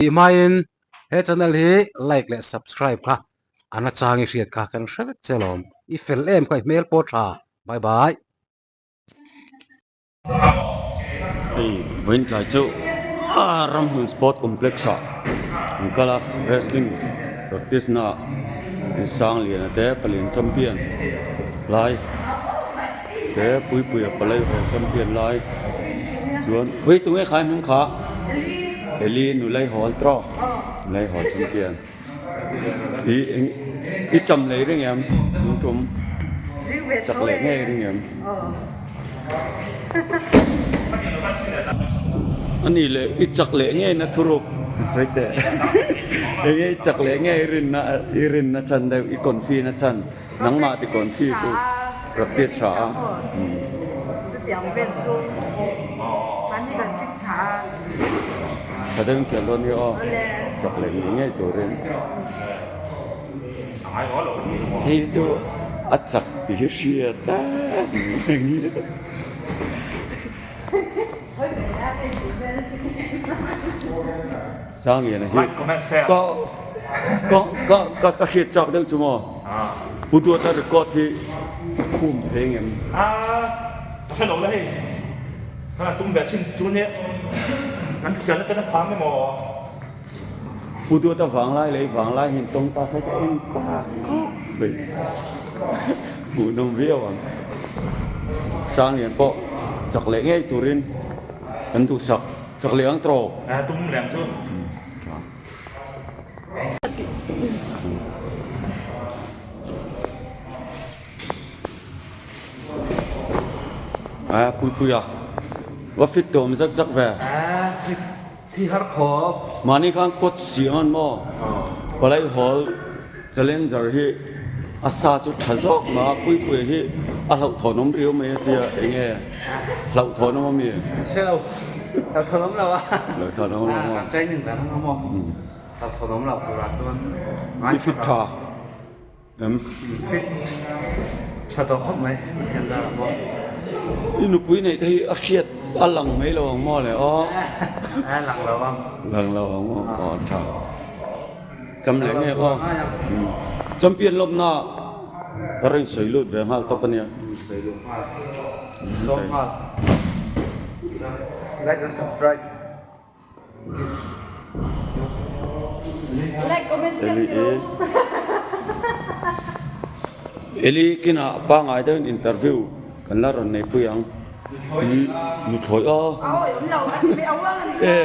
Tih hmain he channel hi like leh subscribe kha a nachang i hriat kha kan hre vek che alawm. I fel em kha i hmel pawh tha. Bye bye. Hei vawiin tlai chu Ramhmun Sport Complex ah an kal a wrestling practice na ah Sangliana te palian champion lai te Puipuia palai haw champion lai chuan ui tunge kha hming kha Eli nulai hawl trawk nulai hawl champion i eng i cham lei reng em tun tum chak leh ngei reng em ani leh i chak leh ngei na thuruk sawi teh enge i chak leh ngei rinna i rinna chhan deuh i confi na chhan. Nangmah ti kawn khi chu practice tha a. Chutiang vel chu mahni kan fit tha a. Tha deuhin khian dawn hi aw. Chak leh ngei ngei turin. Hei chu a chak tih hi hriat a. Sangliana hi ka ka ka ka ka hriat chak deuh chu maw Pu Duata record hi khum thei ngem? A hre lo la hei kan tum ve chin chu nia kan thian te na phang emaw. Pu Duata vanglai leh vanglai hian tawng ta se ka en chak khawp mai hmuhnawm viau ang. Sanglian pawh chak leh ngei turin kan duhsak. Chak leh ang tawh. A tum leh ang chu. A pui pui a. Va fit tawm zak zak ve. A fit thi har khawp. Mahni khan coach siam an maw? Palai hall challenger hi a sa chu tha zawk ma pui pui hi a hlauhthawn awm riau mai a tia enge hlauhthawn awm ami? Hre lo hlauhthawn awm lo a. Hlauhthawn awm lo maw? Kan training dan ang a maw? Hlauhthawn awm lo turah chuan I fit tha em? Fit tha tawh khawp mai Pathian zarah pawh. I nupui neih te hi a hriat a lang mai lo ang maw le aw? A lang lo ang. Lang lo ang maw? Aw tha. Cham leh nge aw. Champion lawmna ka rawn sawi lut ve nghal tawp a nia. Sawi lut nghal. Sawm nghal. Like and subscribe. Like comment siam ti rawh. Eli kinah pangai deuhin interview kan la rawn nei pui ang. Nuthlawi a. E.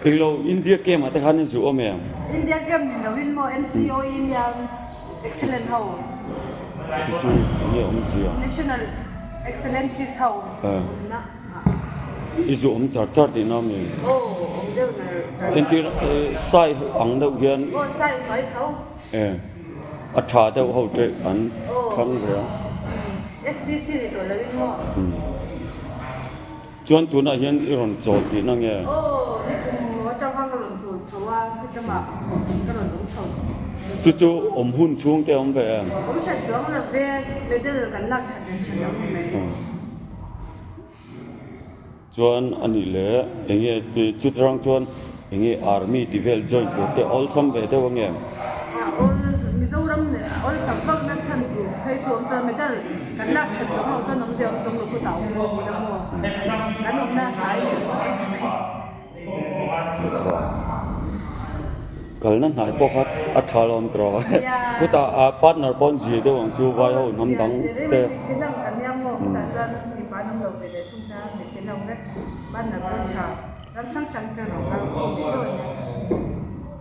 Englo India game ah te khan in zuh awm em? India game ni lo in maw NCO India excellent ho. Chu chu enge awm zia? National excellencies ho awmna. I zuh awm char char tihna a mi? Aw awm deuh nar char. Entir sai ang deuh hian. Aw sai hnuai tho. E a tha deuh ho te an thlang ve a. SDC ni tawh lo in maw? Chuan tunah hian i rawn chawl tihna nge? Aw ni kum atang khan ka rawn chawl chho a, hetlama ka rawn awm chho. Chu chu awm hun chhung te awm ve em? Awm hran chuang lo ve, medal kan lak that leh that lo ni mai. Chuan a nih leh enge chutirang chuan enge army tih vel join tur te awlsam ve deuh ange? A awl Mizoram leh awlsam vak na chhan tur phei chu awm chuan medal kan lak that zawng lo chuan awmzia awm chawng lo khawtah awm lo ni la maw kan awmna hnai leh bawk em mai. Kalna hnai pawh kha a tha lo awm tawh a, khutah a partner pawh an zir deuh ang chu vai ho hnam dang te.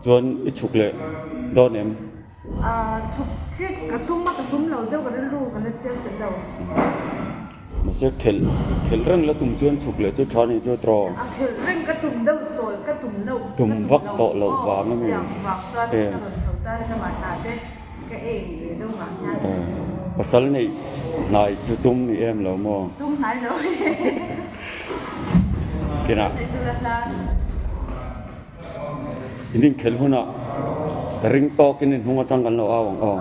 Chuan i chhuk leh dawn em? Mahse khelh khelh reng la tum chuan chhuk leh chu tha nih chu tawh. A khelh reng ka tum deuh tawh ka tum loh Tum vak tawh loh vang a mi. Tiang vang chuan ka rawn chho ta a lamah hna te ka aim ve deuh vang hian. Pasal neih hnai chu tum ni em lo maw? Tum hnai lo. Kinah. Neih chu la hla. In inkhelh hunah ring tawkin in hnung atang kan lo au ang aw.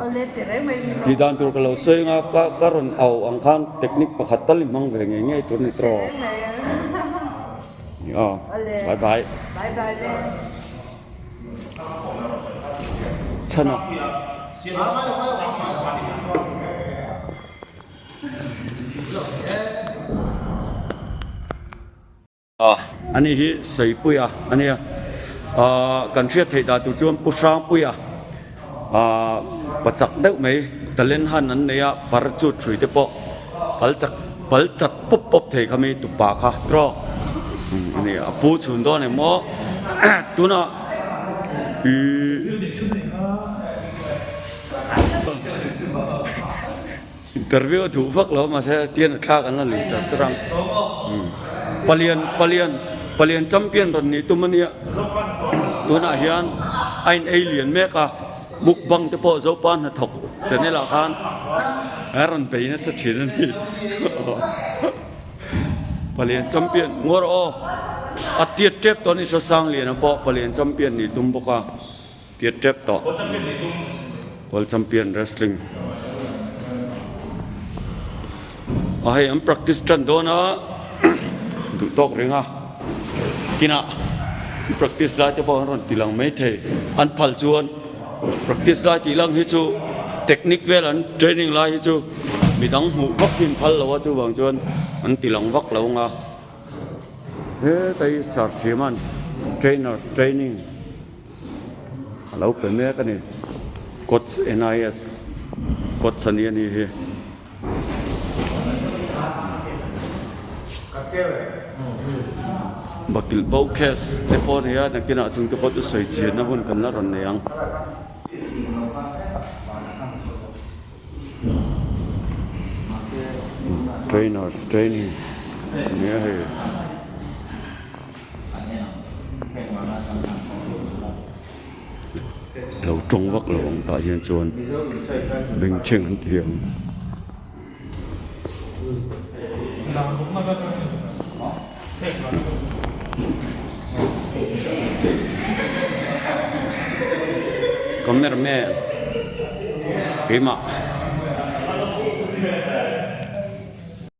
Tih dan tur ka lo sawi anga ka ka rawn au ang khan technique pakhat tal i hmang ve ngei ngei tur a ni tawh. Aw bye bye. Bye bye le. Chhana. Ani hi Seipuia a nia. Ahh kan hriat theih dan tur chuan Pu Hrangpuia ahh pa chak deuh mai talent han an nei a parachute hrui te pawh pal chak pal chat pawp pawp thei kha mi tupa kha trawk a ni a pu chhun dawn em aw tunah ihh Interview a duh vak lo mahse tian a thlak an la lui char char ang. Palian palian palian champion rawn nih tum a nia. Tunah hian a in ei lian mek a, mukbang te pawh Zopa hnathawk channel ah khan a rawn bei nasa thin a ni. Palian champion ngawr aw a tiat tep tawh a ni Sawsangliana pawh palian champion nih tum bawk a. Tiat tep tawh. World champion wrestling. A hei an practice tan dawn a duh tawk reng a. Kinah practice lai te pawh an rawn ti lang mai thei. An phal chuan practice lai tih lang hi chu technique vel an training lai hi chu midang hmuh vak hi an phal lo a chuvang chuan an ti lang vak lo ang a. Hetai Sarsiaman trainers training. A lo pe mek a ni coach N_I_S coach a ni a nih hi. Bakilh bo case te pawh a ni a nakinah chung te pawh chu sawi chianna hun kan la rawn nei ang. Trainers training a ni a hei. Lo tawng vak lo ang tah hian chuan bengchheng an ti ang. Cameraman keimah.